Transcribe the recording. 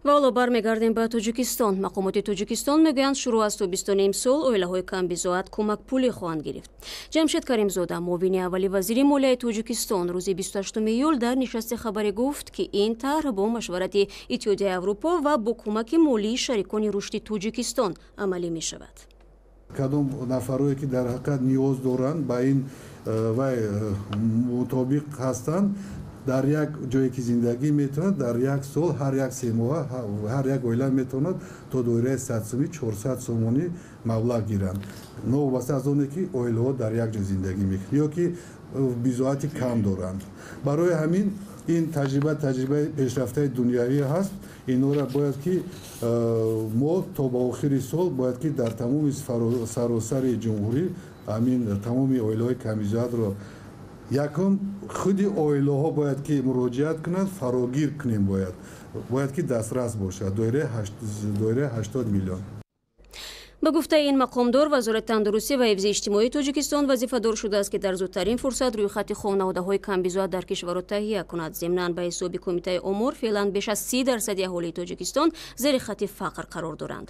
Ва ҳоло бармегардем ба Тоҷикистон. Мақомоти Тоҷикистон мегӯянд, шурӯъ аз тобистони имсол оилаҳои камбизоат кӯмакпулӣ хоҳанд гирифт. Ҷамшед Каримзода, муовини аввали вазири молияи Тоҷикистон, рӯзи 28 июл дар нишасти хабарӣ гуфт, ки ин тарҳ бо машварати Иттиҳодияи Аврупо ва бо кӯмаки молии шарикони рушди Тоҷикистон амалӣ мешавад. Кадом нафарое ки дар ҳақиқат ниёз доранд, ба ин вай мутобиқ ҳастанд, дар як ҷое ки зиндагӣ метавонад, дар як сол ҳар як 3 моҳа ҳар як оила метавонад то доираи 100 сомӣ, 400 сомонӣ маблағ гиранд, новобаста аз оне ки оилаҳо дар як ҷо зиндагӣ мекунанд ё ки бизоати кам доранд. Барои ҳамин ин таҷриба таҷрибаи пешрафтаи дунявӣ ҳаст. Инҳоро бояд ки мо то ба охири сол бояд ки дар тамоми саросари ҷумҳурӣ ҳамин тамоми оилаҳои камбизоатро, якум, худи оилаҳо бояд ки муроҷиат кунанд, фарогир кунем, бояд ки дастрас бошад доираи 80 миллион. Ба гуфтаи ин мақомдор, Вазорати тандурустӣ ва ҳифзи иҷтимоии Тоҷикистон вазифадор шудааст, ки дар зудтарин фурсат рӯйхати хонаводаҳои камбизоат дар кишварро таҳия кунад. Зимнан, ба ҳисоби Кумитаи омор, феълан беш аз 30 дарсади аҳолии Тоҷикистон зери хатти фақр қарор доранд.